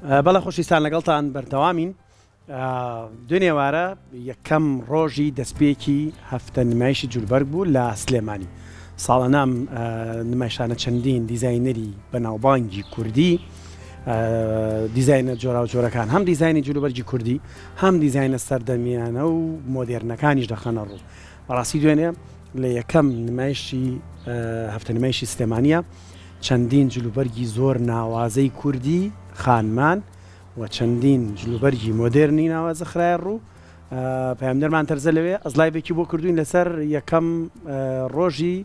بەڵێ خۆشویستان لەگەڵتان بەردەوامین. دوێنێ ئێوارە یەکەم ڕۆژی دەستپێکی هەفتە نمایشی جلوبەرگ بوو لە سلێمانی. ساڵانە ئەم نمایشانە چەندین دیزاینەری بەناوبانگی کوردی دیزاینە جۆراوجۆرەکان هەم دیزاینی جلوبەرگی کوردی هەم دیزاینە سەردەمیانە و مۆدێرنەکانیش دەخەنە ڕوو. بەڕاستی دوێنێ لە یەکەم نمایشی هەفتە نمایشی سلێمانیە چەندین جلوبەرگی زۆر ناوازەی کوردی خانمان و چەندین جلوبەرگی مۆدێرنی ناوازە خرایە ڕوو. پەیامنێرمان تەرزە لەوێ ئەزلایڤێکی بۆ کردووین لەسەر یەکەم ڕۆژی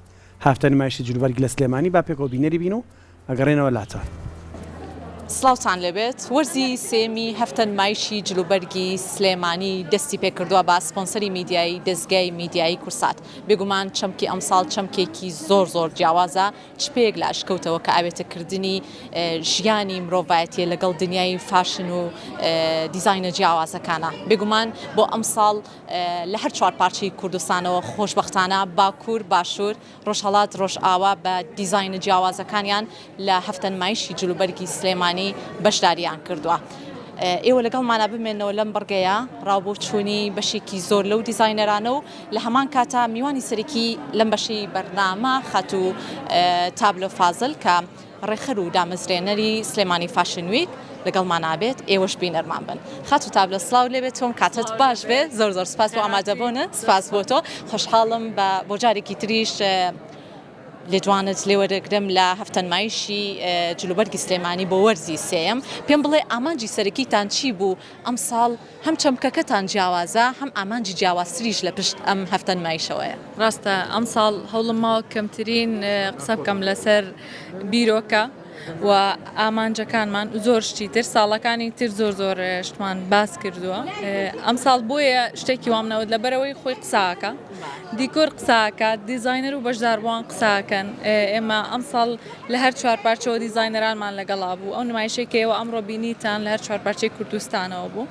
هەفتە نمایشی جلوبەرگ لە سلێمانی با پێکەوە بینەری بین و ئەگەڕێنەوە لاتان. سڵاوتان لێبێت وەرزی سێیەمی هەفتە نمایشی جلوبەرگی سلێمانی دەستی پێکردووە بە سپۆنسەری میدیایی دەزگای میدیایی کورسات بێگومان چەمکی ئەمساڵ چەمکێکی زۆر زۆر جیاوازە چ پێیەک لە ئەشکەوتەوە کە ئاوێتەکردنی ژیانی مرۆڤایەتیە لەگەڵ دنیای فاشن و دیزاینە جیاوازەکانە. بێگومان بۆ ئەمساڵ لە هەر چوار پارچەی کوردستانەوە خۆشبەختانە باکوور، باشوور، ڕۆژهەڵات، ڕۆژئاوا بە دیزاینە جیاوازەکانیان لە هەفتەنمایشی جلوبەرگی سلێمانی بەشداریان کردووە. ئێوە لەگەڵمانا بمێنەوە لەم بڕگەیە ڕاوبۆچوونی بەشێکی زۆر لەو دیزاینەرانە و لە هەمان کاتا میوانی سەرەکی لەم بەشەی بەرنامە خاتوو تابلۆ فازل کە ڕێکخەر و دامەزرێنەری سلێمانی Fashion Week لەگەڵمان ئابێت ئێوەش بینەرمان بن. خاتوو تابلۆ سڵاو لێبێت تۆم کاتت باش بێ زۆر زۆر سپاس بۆ ئامادەبوونت سپاس بۆ تۆ خۆشحاڵم بە بۆ جارێکی تریش لێدوانت لێوەرەگرم لە هەفتەنمایشی جلوبەرگی سلێمانی بۆ وەرزی سێیەم پێم بڵێ ئامانجی سەرەکیتان چی بوو ئەمساڵ هەم چەمکەکەتان جیاوازە هەم ئامانجی جیاوازتریش لە پشت ئەم هەفتە نمایشەوەیە. ڕاستە ئەمساڵ هەوڵم ماوە کەمترین قسە بکەم لەسەر بیرۆکە و ئامانجەکانمان و زۆر شتی تر ساڵەکانی تر زۆر زۆر شتمان باس کردووە ئەمساڵ بۆیە شتێکی وام نەوت لەبەرەوەی خۆی قساکە دیکۆر قساکە دیزاینەر و بەشداربووان قساکەن ئێمە ئەمساڵ لە هەر چوار پارچەوە دیزاینەرانمان لەگەڵا بوو، ئەو نمایشەی کە ئێوە ئەمڕۆ بینیتان لە هەر چوار پارچەی کوردستانەوە بوو.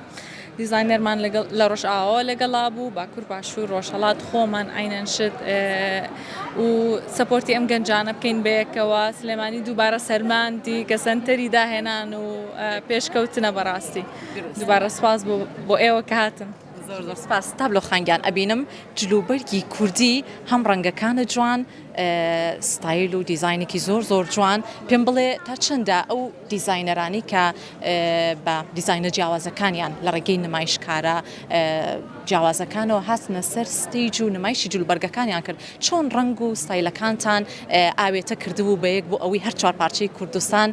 دیزاینەرمان لەگەڵ لە ڕۆژئاواوە لەگەڵا بوو، باکوور، باشوور، ڕۆژهەڵات، خۆمان عەینەن شت و support ی ئەم گەنجانە بکەین بەیەکەوە. سلێمانی دووبارە سەلماندی کە سەنتەری داهێنان و پێشکەوتنە بەڕاستی. دووبارە سوپاس بۆ بۆ ئێوە کە هاتن. زۆر زۆر سپاس تابلۆ خان گیان ئەبینم جلوبەرگی کوردی هەم ڕەنگەکانە جوان ستایل و دیزاینێکی زۆر زۆر جوان پێم بڵێ تا چەندە ئەو دیزاینەرانی کە بە دیزاینە جیاوازەکانیان لە ڕێگەی نمایشکارە جیاوازەکانەوە هاتنە سەر stage و نمایشی جلوبەرگەکانیان کرد چۆن ڕەنگ و ستایلەکانتان ئاوێتە کردبوو بە یەک بۆ ئەوەی هەر چوار پارچەی کوردستان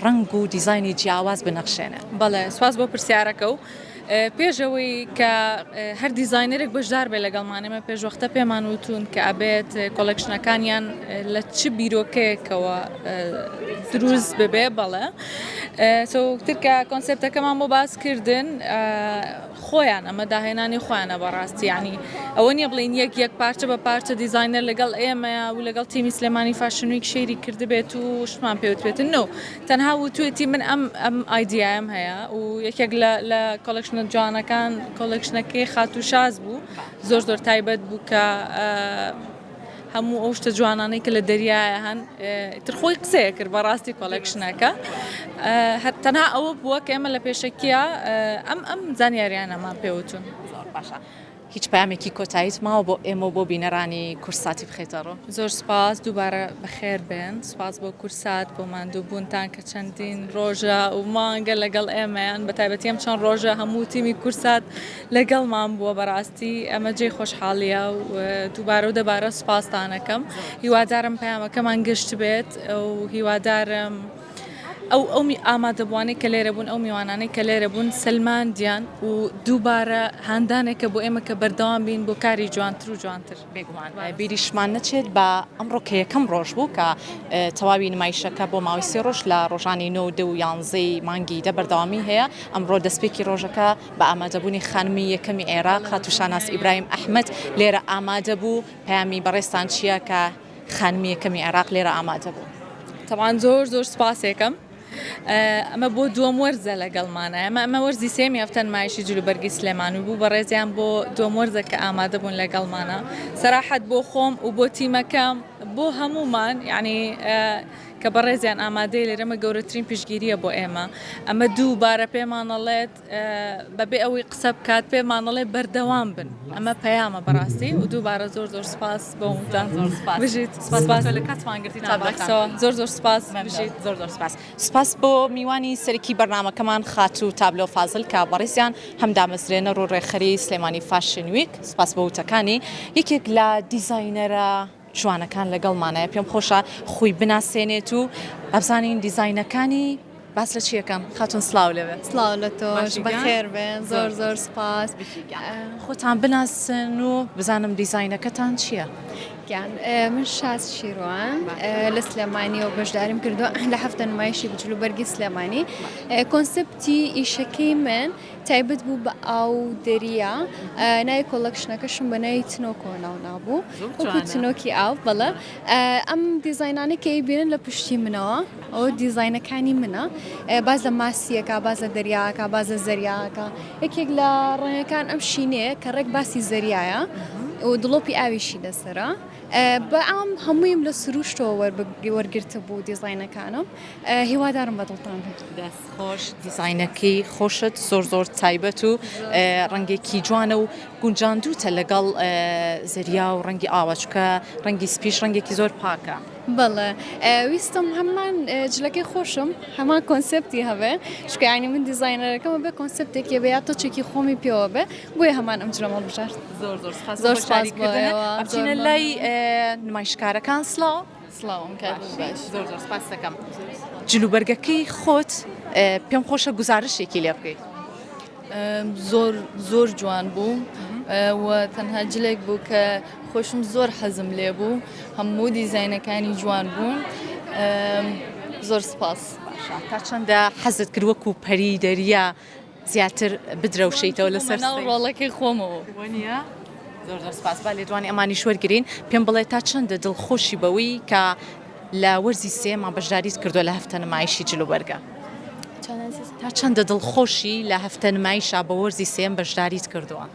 ڕەنگ و دیزاینی جیاواز بنەخشێنێ؟ بەڵێ سوپاس بۆ پرسیارەکە و پێش ئەوەی کە هەر دیزاینەرێک بەشدار بێ لەگەڵمان ئێمە پێشوەختە پێمان وتون کە ئەبێت collection ەکانیان لە چ بیرۆکەیەکەوە دروست ببێ بەڵێ سۆتر کە concept ەکەمان بۆ باس کردن خۆیان ئەمە داهێنانی خۆیانە بەڕاستی ینی ئەوە نییە بڵین یەک یەک پارچە بە پارچە دیزاینەر لەگەڵ ئێمەیە و لەگەڵ تیمی سلێمانی Fashion Week share ی کردبێت و شتمان پێوت بێتن no تەنها وتوێتی من ئەم ئەم ئایدیایم هەیە و یەکێک لە لە collection ە جوانەکان collection ەکەی خاتوو شاز بوو زۆر زۆر تایبەت بوو کە هەموو ئەو شتە جوانانەی کە لە دەریایە هەن تر خۆی قسەیە کرد بەڕاستی collection ەکە تەنها ئەوە بووە کە ئێمە لە پێشەکیە ئەم ئەم زانیاریانەمان پێوتون زۆر باشە هیچ پەیامێکی کۆتاییت ماوە بۆ ئێمە و بۆ بینەرانی کوردساتی بخەیتە ڕوو؟ زۆر سوپاس، دووبارە بەخێر بێن، سوپاس بۆ کوردسات بۆ ماندووبوونتان کە چەندین ڕۆژە و مانگە لەگەڵ ئێمەیان، بە تایبەتی ئەم چەند ڕۆژە هەموو تیمی کوردسات لەگەڵمان بووە، بەڕاستی ئەمە جێی خۆشحاڵییە و دووبارە و دەبارە سوپاستان ئەکەم، هیوادارم پەیامەکەمان گەشتبێت و هیوادارم. ئەو ئەو ئامادەبووانەی کە لێرە بوون، ئەو میوانانەی کە لێرە بوون سەلماندیان و دووبارە هاندانێکە بۆ ئێمە کە بەردەوام بین بۆ کاری جوانتر و جوانتر. بێگومان بیریشمان نەچێت بە ئەمڕۆ کە یەکەم ڕۆژ بوو کە تەواوی نمایشەکە بۆ ماوەی سێ ڕۆژ لە ڕۆژانی نۆ و دە و یانزەی مانگی دە بەردەوامی هەیە، ئەمڕۆ دەستپێکی ڕۆژەکە بە ئامادەبوونی خانمی یەکەمی عێراق خاتوو شاناز ئیبراهیم ئەحمەد لێرە ئامادە بوو، پەیامی بەڕێزتان چییە کە خانمی یەکەمی عێراق لێرە ئامادە بوو. تەبعەن زۆر زۆر سوپاسێکم ئەمە بۆ دووەم وەرزە لەگەڵمانە ئەمە ئەمە وەرزی سێمی هەفتە نمایشی جلوبەرگی سلێمانی بوو بەڕێزیان بۆ دووەم وەرزە کە ئامادە بوون لەگەڵمانە سەراحەت بۆ خۆم و بۆ تیمەکەم بۆ هەمومان یعنی. کە بەڕێزیان ئامادەیە لێرە ئەمە گەورەترین پشتگیرییە بۆ ئێمە ئەمە دووبارە پێمان ئەڵێت بەبێ ئەوەی قسە بکات پێمان ئەڵێ بەردەوام بن ئەمە پەیامە بەڕاستی و دووبارە زۆر زۆر سپاس بۆ هەمووتان زۆر سپاس بژیت سپاس سپاس لە کاتمان گرتی تا بەعکسەوە زۆر زۆر سپاس بژیت زۆر زۆر سپاس سپاس بۆ میوانی سەرەکی بەرنامەکەمان خاتوو تابلۆ فازل کە بەڕێزیان هەم دامەزرێنەر و ڕێکخەری سلێمانی Fashion Week سپاس بۆ وتەکانی یەکێک لە دیزاینەرە جوانەکان لەگەڵمانایە پێم خۆشە خۆی بناسێنێت و ئەبزانین دیزاینەکانی باس لە چیەکەم خاتون سلااو لەوێ سلااو لە تۆش بەخێر بێن زۆر زۆر سپاس خۆتان بناسن و بزانم دیزاینەکەتان چییە؟ گیان من شاز شیروان لە سلێمانیەوە بەشداریم کردو لە هەفتە نمایشی بجلوبەرگی سلێمانی کۆنسپتی ئیشەکەی من تایبەت بوو بە ئاو و دەریا ناوی collection ەکەشم بە ناوی تنۆکۆ ناو نابوو وەکو تنۆکی ئاو بەڵێ ئەم دیزاینانەی کە ئەیبینن لە پشتی منەوە ئەوە دیزاینەکانی منە باز لە ماسیەکە باز لە دەریاکە باز لە زەریاکە یەکێک لە ڕەنگەکان ئەم شینەیە کە ڕێک باسی زەریایە و دڵۆپی ئاویشی لەسەرە بەعام هەموویم لە سروشتەوە وەرگرتبوو دیزاینەکانم هیوادارم بەدڵتان بێت. دەست خۆش دیزاینەکەی خۆشت زۆر زۆر تایبەت و ڕەنگێکی جوانە و گونجاندوتە لەگەڵ زەریا و ڕەنگی ئاوە چونکە ڕەنگی سپیش ڕەنگێکی زۆر پاکە. بەڵێ ویستم هەمان جلەکەی خۆشم هەمان کۆنسێپتی هەبێ چونکە یانی من دیزاینەرەکەمە بێ کۆنسێپتێکی بێ یا touch ێکی خۆمی پێوە بێ بۆیە هەمان ئەم جلەم هەڵبژارد. زۆر زۆر سپاس زۆر سپاس بۆ ئێوە. ئەچینە لای نمایشکارەکان سڵاو. سڵاوم کاک باش. زۆر زۆر سپاست دەکەم. جلوبەرگەکەی خۆت پێم خۆشە گوزارشێکی لێ بکەیت. زۆر زۆر جوان بوو و تەنها جلێک بوو کە خۆشم زۆر حەزم لێ بوو هەموو دیزاینەکانی جوان بوون زۆر سپاس. باشە تا چەندە حەزت کرد وەکو پەری دەریا زیاتر بدرەوشێیتەوە لەسەر ناو ڕۆڵەکەی خۆمەوە. وەنیە؟ زۆر زۆر سپاس با لێدوانی ئەمانیش وەرگرین پێم بڵێ تا چەندە دڵخۆشی بەوەی کە لە وەرزی سێما بەشداریت کردووە لە هەفتە نمایشی جلوبەرگە تا چەندە دڵخۆشی لە هەفتە نمایشا بە وەرزی سێم بەشداریت کردووە؟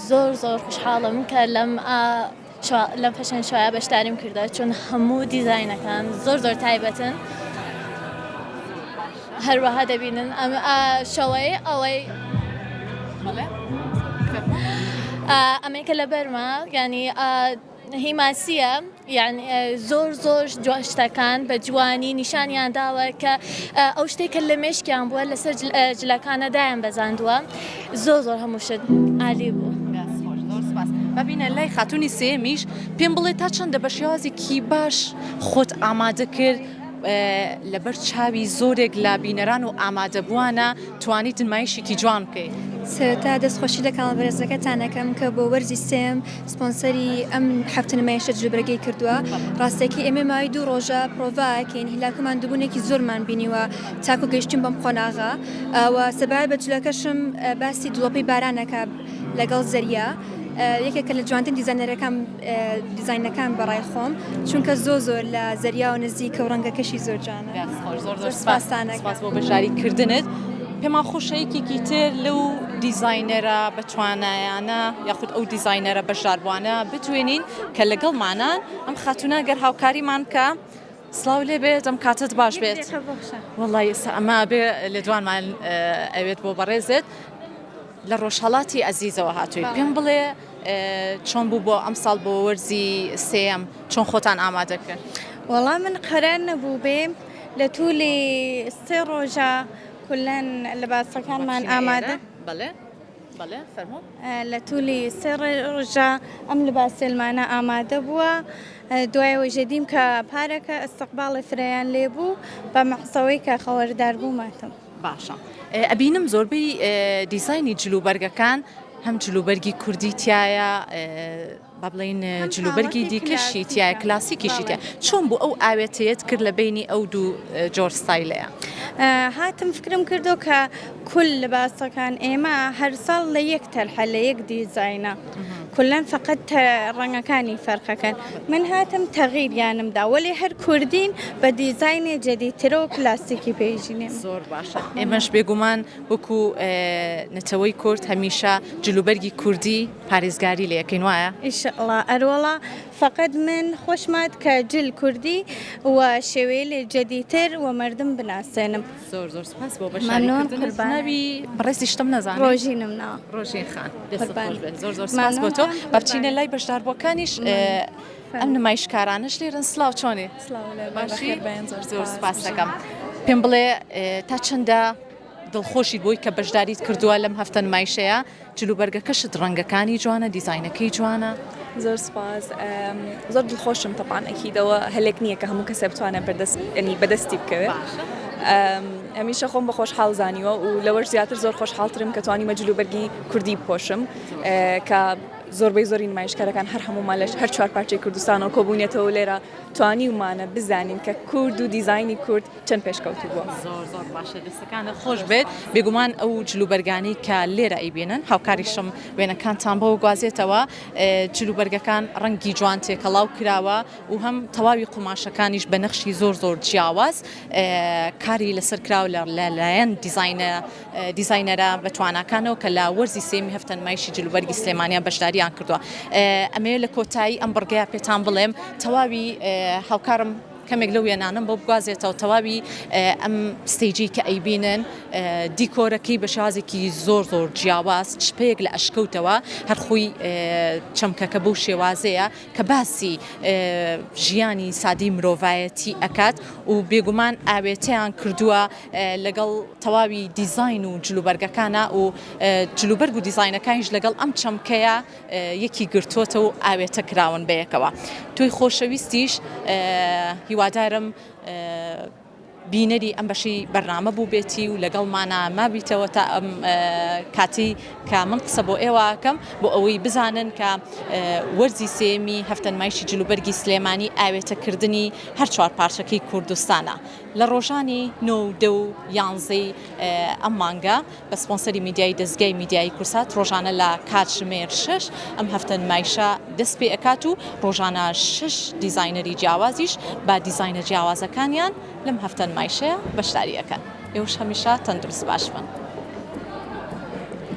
زۆر زۆر خوشحاڵم کە لەم لەم fashion show ە بەشداریم کردە چون هەموو دیزاینەکان زۆر زۆر تایبەتن هەروەها دەبینن ئەم شەوەی ئەوەی ئەمەی کە لەبەرمە ینی هی ماسیە یعنی زۆر زۆر جوان شتەکان بە جوانی نیشانیان داوە کە ئەو شتێک کە لە مێشکیان بووە لەسەر جلەکانە دایان بەزاندووە زۆر زۆر هەموو شت عالی بوو. زۆر سپاس. با بینە لای خاتونی سێیەمیش پێم بڵێ تا چەندە بە شێوازێکی باش خۆت ئامادە کرد لەبەر چاوی زۆرێک لە بینەران و ئامادەبووانە توانیت نمایشێکی جوان بکەیت. سەرەتا دەستخۆشی لە کاڵە بەرێزەکەتان ئەکەم کە بۆ وەرزی سێیەم سپۆنسەری ئەم هەفتە نمایشە جلوبەرگەی کردووە ڕاستەکەی ئێمە ماوەی دوو ڕۆژە پرۆڤا ئەکەین هیلاک و ماندووبوونێکی زۆرمان بینیوە تاکو گەیشتین بەم قۆناغە و سەبارەت بە جلەکەشم باسی دڵۆپەی بارانەکە لەگەڵ زەریا یەکێکە لە جوانترین دیزانەرەکان دیزاینەکان بەڕای خۆم چونکە زۆ زۆر لە زەریاوە نزیکە و ڕەنگەکەشی زۆر جوانە زۆر زۆر سپاس بۆ بەشداری کردنت پێمان خۆشە یەکێکی تر لەو دیزاینەرە بە توانایانە یاخود ئەو دیزاینەرە بەشداربووانە بتوێنین کە لەگەڵمانان ئەم خاتونە گەر هاوکاریمان بکە سڵاو لێ بێت ئەم کاتت باش بێت وەڵای ئێستا ئەمە بێ لێدوانمان ئەوێت بۆ بەڕێزت لە ڕۆژهەڵاتی ئەزیزەوە هاتووی پێم بڵێ چۆن بوو بۆ ئەمساڵ بۆ وەرزی سێیەم چۆن خۆتان ئامادە کرد؟ وەڵا من قەرار نەبوو بێم لە تولی سێ ڕۆژە کولەن لەباسەکانمان ئامادە بەڵێ بەڵێ فەرموو. لە تولی سێ ڕۆژە ئەم لباسێلمانە ئامادە بووە دوای ئەوەی ژەدیم کە پارەکە ئەستقباڵێ فرەیان لێ بوو بە مەحزەوەی کە خەوەردار بووم هاتم. باشە ئەبینم زۆربەی دیزاینی جلوبەرگەکان هەم جلوبەرگی کوردی تایە با بڵێین جلوبەرگی دیکەشی تایە کلاسیکیشی تیا چۆن بوو ئەو ئاوێتەیەت کرد لە بینی ئەو دوو جۆر ستایلەیە؟ هاتم فکرم کردو کە کول لباسەکان ئێمە هەر ساڵ لە یەک تەرحە لە یەک دیزاینە. کولەن فەقەت ڕەنگەکانی فەرقەکەن من هاتم تەغیریانم دا وەلێ هەر کوردین بە دیزاینێ جەدیدترەوە کلاسیکی پێیژینێ. زۆر باشە ئێمەش بێگومان وەکو نەتەوەی کورد هەمیشە جلوبەرگی کوردی پارێزگاری لێ ئەکەین وایە؟ ئیشەڵا ئەروەڵا فەقەت من خۆشمات کە جل کوردی وە شێوەیلێ جەدیدتر وە مەردم بناسێنم. زۆر زۆر سپاس بۆ بەشداری کردنت. ناوی بەڕێزی شتم نەزانی. ڕۆژینم ناوە. ڕۆژین خان دەستت خۆش بێت زۆر زۆر سپاس بۆ تۆ. با بچینە لای بەشداربووەکانیش ئەم نمایشکارانەش لێرەن. سڵاو چۆنی؟ باشی؟ زۆر سپاس دەکەم. پێم بڵێ تا چەندە دڵخۆشیت بۆی کە بەشداریت کردووە لەم هەفتە نمایشەیە؟ جلوبەرگەکەشت ڕەنگەکانی جوانە دیزاینەکەی جوانە. زۆر سوپاس زۆر دڵخۆشم تەبعەن ئەکید ئەوە هەلێک نییە کە هەموو کەسێ بتوانێت بەردەست یعنی بەدەستی بکەوێت هەمیشە خۆم بە خۆشحاڵ زانیوە و لەوەش زیاتر زۆر خۆشحاڵترم کە توانیمە جلوبەرگی کوردی بپۆشم کە زۆربەی زۆری نمایشکەرەکان هەر هەموومان لە هەر چوار پارچەی کوردستانەوە کۆبوونێتەوە لێرە توانیومانە بزانین کە کورد و دیزاینی کورد چەند پێشکەوتوو بووە. زۆر زۆر باشە دەستەکانت خۆش بێت بێگومان ئەو جلوبەرگانەی کە لێرە ئەیبینن هاوکاریشم وێنەکانتان بۆ گوازێتەوە جلوبەرگەکان ڕەنگی جوان تێکەڵاو کراوە و هەم تەواوی قوماشەکانیش بە نەخشی زۆر زۆر جیاواز کاری لەسەر کراوە لەلایەن دیزاینە دیزاینەرە بە تواناکانەوە کە لە وەرزی سێمی هەفتە نمایشی جلوبەرگی سلێمانیان بەشداریان کردووە ئەمەیە لە کۆتایی ئەم بڕگەیە پێتان بڵێم تەواوی هاوکارم کەمێک لەو وێنانەم بۆ بگوازێتەوە تەواوی ئەم stage ی کە ئەیبینن دیکۆرەکەی بە شێوازێکی زۆر زۆر جیاواز چپەیەک لە ئەشکەوتەوە هەرخۆی چەمکەکە بەو شێوازەیە کە باسی ژیانی سادی مرۆڤایەتی ئەکات و بێگومان ئاوێتەیان کردووە لەگەڵ تەواوی دیزاین و جلوبەرگەکانە و جلوبەرگ و دیزاینەکانیش لەگەڵ ئەم چەمکەیە یەکی گرتۆتە و ئاوێتە کراون بەیەکەوە. تۆی خۆشەویستیش هیوادارم بینەری ئەم بەشەی بەرنامە بووبێتی و لەگەڵمانا مابیتەوە تا ئەم کاتەی کە من قسە بۆ ئێوە ئەکەم بۆ ئەوەی بزانن کە وەرزی سێیەمی هەفتەنمایشی جلوبەرگی سلێمانی ئاوێتەکردنی هەر چوار پارچەکەی کوردستانە لە ڕۆژانی نۆ و دە و یانزەی ئەم مانگە بە سپۆنسەری میدیایی دەزگای میدیایی کورسات ڕۆژانە لە کاتژمێر شەش ئەم هەفتە نمایشە دەست پێ ئەکات و ڕۆژانە شەش دیزاینەری جیاوازیش بە دیزاینە جیاوازەکانیان لەم هەفتە نمایشەیە بەشداری ئەکەن. ئێوەش هەمیشە تەندروست باش بن.